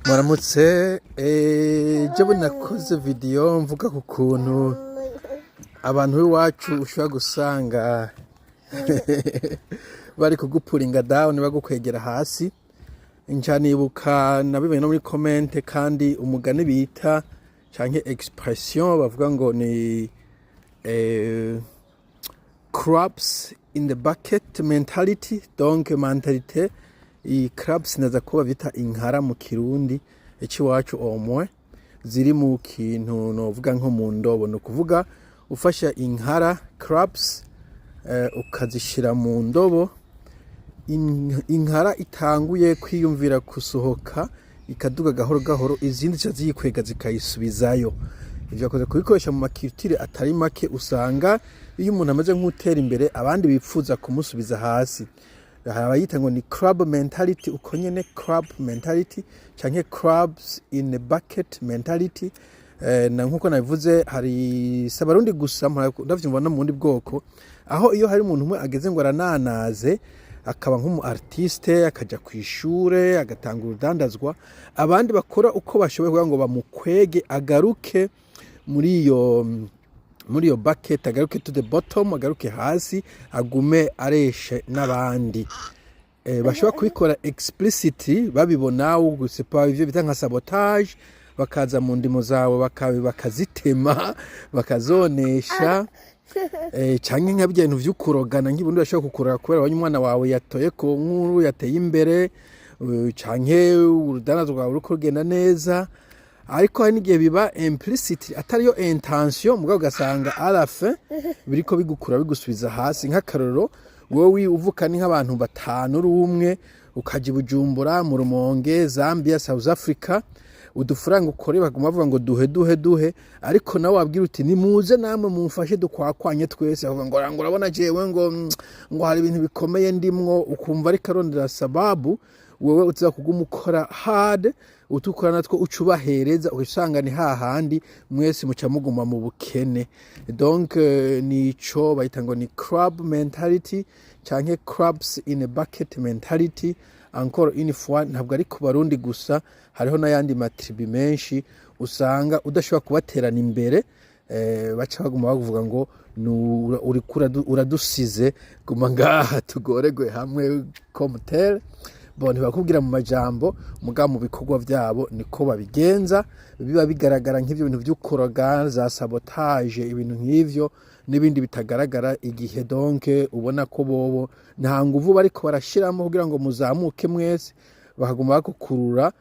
Muramutse. Jewe nakoze video mvuga ku kuntu abantu b'iwacu ushobora gusanga bari kugupullinga down, bagukwegera hasi. Nca nibuka nabibonye no muri comment, kandi umugani bita canke expression bavuga ngo ni crabs in the bucket mentality. Donc mentalité i crabs naza kuba bita inkara mu Kirundi iwacu, au moins ziri mu kintu novuga nko mu ndobo. Ni ukuvuga ufasha inkara, crabs, ukazishira mu ndobo, inkara itanguye kwiyumvira gusohoka ikaduga gahoro gahoro, izindi zica ziyikwega zikayisubizayo. Ivyo bakunze kubikoresha mu ma culture atari make. Usanga iyo umuntu amaze nk'utera imbere, abandi bipfuza kumusubiza hasi. Hari abayita ngo ni crab mentality, uko nyene, crab mentality canke crabs in a bucket mentality. Na nkuko nabivuze, hari si Abarundi gusa, ndavyumva no mu bundi bwoko, aho iyo hari umuntu umwe ageze ngo arananaze, akaba nk'umu artiste, akaja kw'ishure, agatanga urudandazwa, abandi bakora uko bashoboye kugira ngo bamukwege agaruke muri iyo bucket, agaruke to the bottom, agaruke hasi, agume areshe n'abandi. Bashobora kubikora explicitly babibona, gusepa ivyo bita nka sabotage, bakaza mu ndimo zawe bakazitema, bakazonesha, canke nka birya bintu vy'ukurogana. Nk'ibundi bashobora kukuroga kubera abonye umwana wawe yatoye ku nkuru, yateye imbere, canke urudandazwa rwawe ruriko rugenda neza. Ariko hari n'igihe biba implicit, atariyo intention, mugabo ugasanga à la fin biriko bigukura, bigusubiza hasi. Nk'akarorero, wowe uvuka ni nk'abantu batanu, uri umwe, ukaja i Bujumbura, mu Rumonge, Zambia, South Africa, udufaranga ukore baguma bavuga ngo duhe, duhe, duhe. Ariko nawe wabwira uti: "Nimuze namwe mumfashe dukwakwanye twese", bavuga ngo urabona jewe ngo hari ibintu bikomeye ndimwo. Ukumva ariko arondera sababu wewe uza kuguma ukora hard, utukora natwo uca ubahereza, ugasanga ni hahandi mwese muca muguma mu bukene. Donc nico bayita ngo ni crab mentality canke crabs in a bucket mentality. Encore une fois, ntabwo ari ku Barundi gusa, hariho n'ayandi ma tribu menshi usanga udashobora kubaterana imbere, baca baguma bavuga ngo uriko uradusize, guma ngaha tugoregwe hamwe comme tel. Bon, ntibakubwira mu majambo, mugabo mu bikorwa vyabo niko babigenza. Biba bigaragara nk'ivyo bintu vy'ukoroga, za sabotage, ibintu nk'ivyo n'ibindi bitagaragara. Igihe donc ubona ko bobo nta nguvu bariko barashiramo kugira ngo muzamuke mwese, bakaguma bagukurura.